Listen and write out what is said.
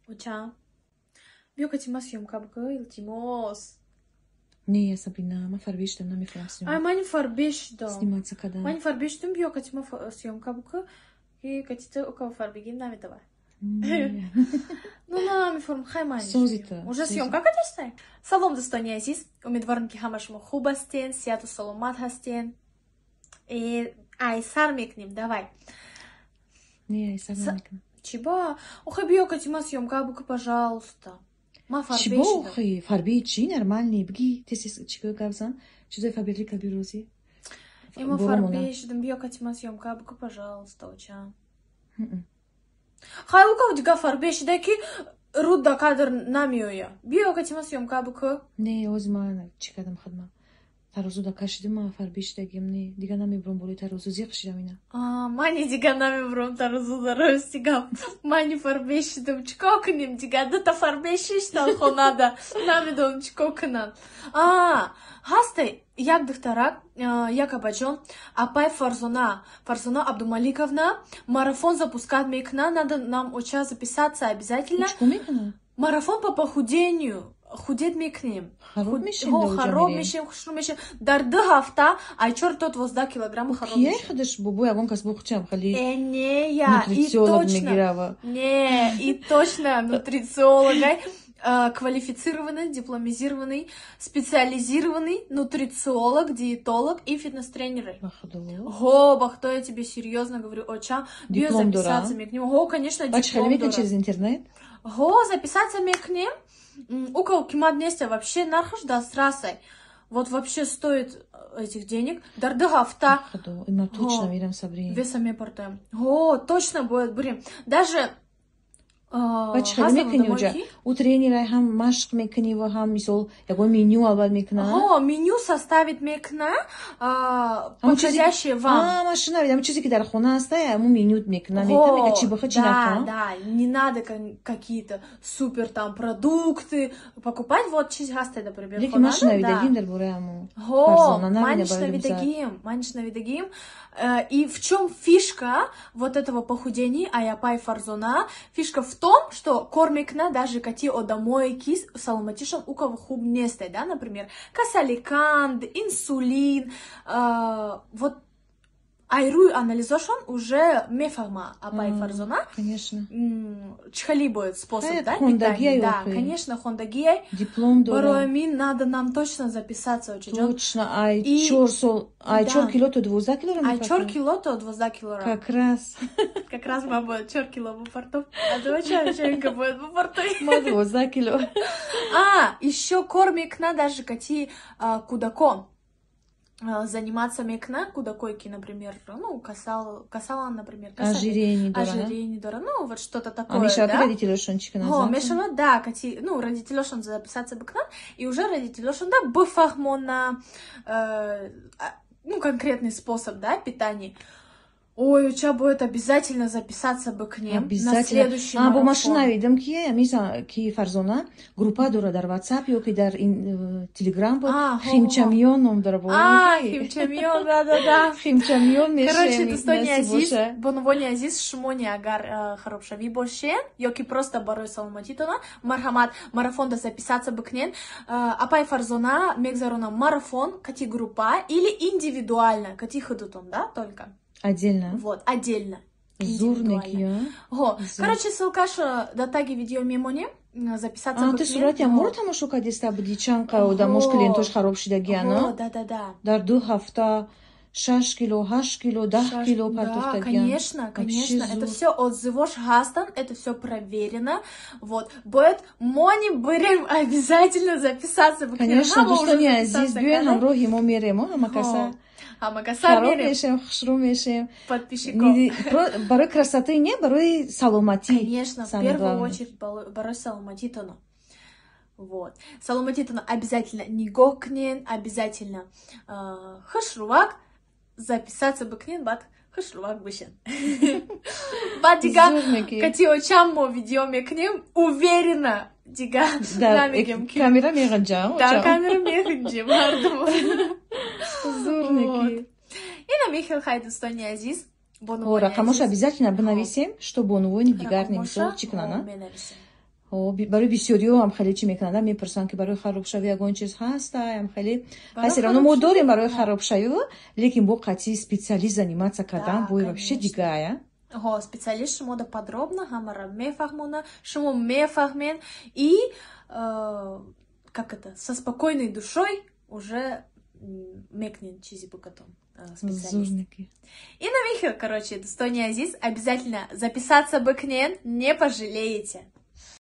Оча, биё, кати ма съёмка бикӯ, илтимос. Не, Сабрина, ман фарбе шудам, намехоҳам. Ай, мани фарбе шудам. Сниматься кадан. Мани фарбе шудам, биё, кати ма съёмка бикӯ, ки кати ту ука фарбегим наметава. Ну, намеформ, хай мани. Созита. Уже съёмка кадестай. Салом, дӯстони азиз, умедворам, ки ҳама шумо хуб ҳастен, сиҳату саломат ҳастен. Ай, сар мекунем, давай. Не, ай, сар намекунам. Чӣ ба? Охи, биё, кати ма съёмка бикӯ, пожалуйста. Ма фарбе. Чӣ бо, охи? Фарбеи чӣ? Нормальный бигӣ, тез чӣ гап зан, чизои фаберлӣ каби розӣ. Ма фарбе шудам, биё, кати ма съёмка бикӯ, пожалуйста, оча. Хай, ука дига фарбе шуда, ки руд да кадр намеоя. Биё, кати ма съёмка бикӯ. Не, ози ман чӣ кардам, хидма тарозу да кашидим, ма фарбе шудагим. Не, дига намебурам болои тарозу, зиқ шидам ина. Мани дига намебурам тарозу, да, рости гап. Мани фарбе шудам, чӣ кор кунем дига? Дута фарбе шиштан хонада, намедонам, чӣ кор кунам. Ҳасте як духтарак, як абаҷон, апай Фарзона, Фарзона Абдумаликовна, марафон запускать мекунад. Надо нам, оча, записаться обязательно. Чӣ мекунад? Марафон по похудению, худеть мекунем. Хароб мешем. Хароб мешем, хушрӯ мешем. Дар 2 ҳафта ай 4 то 12 килограмм хароб. Кия худаш бобо, ягон кас бухчам хали? Э, не, я и точно не, и точно нутрициолог, квалифицированный, дипломизированный, специализированный нутрициолог, диетолог и фитнес-тренер. Го, бахто, я тебе серьезно говорю, оча, биё, записаться мекнем. Го, конечно, диплом. Через интернет? Го, записаться мекнем. Ука кимат неста, вообще нархаш дастрасай. Вот вообще стоит этих денег. Дар 2 ҳафта. Има точно мирам, Сабрина. Веса мепортаем. Го, точно будет, бурем. Даже Ба чӣ хеле мекунӣ уҷа? Ӯ тренера ҳам машқ мекунӣ ва ҳам, мисол, ягон меню аввал мекуна? Ҳо, меню составить мекуна, подходящее вам. Ман шунавидам, чизе ки дар хона аста, ҳамун меню мекуна, мека чӣ бихо, чӣ нахоҳ. Да, не надо какие-то супер там продукты покупать, вот чиз ҳаста, например. Лекин ман шунавидагим дар бораи ҳамун. Ҳо, ман шунавидагим, ман шунавидагим. И в чем фишка вот этого похудения ай апай Фарзона? Фишка в том, что кор мекна даже кати одамое, ки саломатишон у кого хуб нестай, да, например, касали қанд, инсулин, вот ай рӯи анализошон уже мефаҳма апай Фарзона. Конечно. Чхали будет способ, да, питания. Да, конечно, хондагиай. Диплом дора. Барои мин надо нам точно записаться, очень. Точно, ай 4 сол, ай 4 кило то 12 кило. Ай 4 кило то 12 кило. Как раз. Как раз ма будет 4 кило бупартов. А то чайка будет бупартой. Ма 12 кило. А, еще кор мекна даже кати кӯдакон заниматься мекна, кӯдакойки, например, ну, касал, касала, например, касали. Ожирение дора. Ожирение дора, ну, вот что-то такое, А мешава, да? Родителёшон чӣ кунанд? Ҳо, мешава, да, кати, ну, родителёшон записаться бикна, и уже родителёшон, да, бифаҳмона, ну, конкретный способ, да, питания. Ой, у тебя будет обязательно записаться бы к ним на следующий марафон. Бо машина видам, ки амиза, ки Фарзона группа дора дар WhatsApp ё ки дар Telegram буд. Химчамиён ном дора. А, Химчамиён, да-да-да. Химчамиён мешем. Короче, дӯстони азиз, бонувони азиз, шумони агар харобшавӣ бошен ё ки просто барои саломатитона, марҳамат, марафонда записаться бикунен. Апай Фарзона мегзарона марафон кати группа или индивидуально, кати худутон, да, только. Отдельно. Вот, отдельно. Зур мекия. Ҳо, короче, ссылкаша да таги видео мемонем, записаться. А, ту сурати аморо тамошо кардиста буди, чанд қа одамош, клиентош хароб шидагиана? Да. Дар 2 ҳафта 6 кило, 8 кило, 10 кило партофтагиан. Конечно, конечно, это все отзывош ҳастан, это все проверено. Вот, бояд мони бирем, обязательно записаться. Конечно, дӯстони азиз, биёен, ҳамроҳи мо мерем, ҳама каса. Ҳамакаса мерем. Мешем, хушрӯ мешем. Подписчиков. Барои красоты не, барои саломатӣ. Конечно, в первую очередь барои саломатитоно. Вот. Саломатитоно обязательно нигоҳ кунен, обязательно хушрувак записаться бикунен, баъд хушрувак бишен. Баъд дига кати очам мо видео мекунем, уверена, дига намегем. Камера меғинҷам. Да, камера меғинҷем ҳардум. Зур неки. Ина мехел, хай, дӯстони азиз. Рақамош обязательно бинависем, что бонувони дигар немисол чӣ кунанд. Барои бисёриҳо ҳам хеле чӣ мекунанд, мепурсанд, ки барои харобшавӣ ягон чиз ҳаста, ам хеле ҳасира. Мо дорем барои харобшавӣ, лекин бо қатъи специалист заниматься кардан бо вообще дигая. Ҳо, специалист шумода подробно ҳамаро мефаҳмона, шумо мефаҳмен и как это, со спокойной душой уже мекнен чизи букатон специалист. И на, короче, дӯстони азиз, обязательно записаться бикнен, не пожалеете.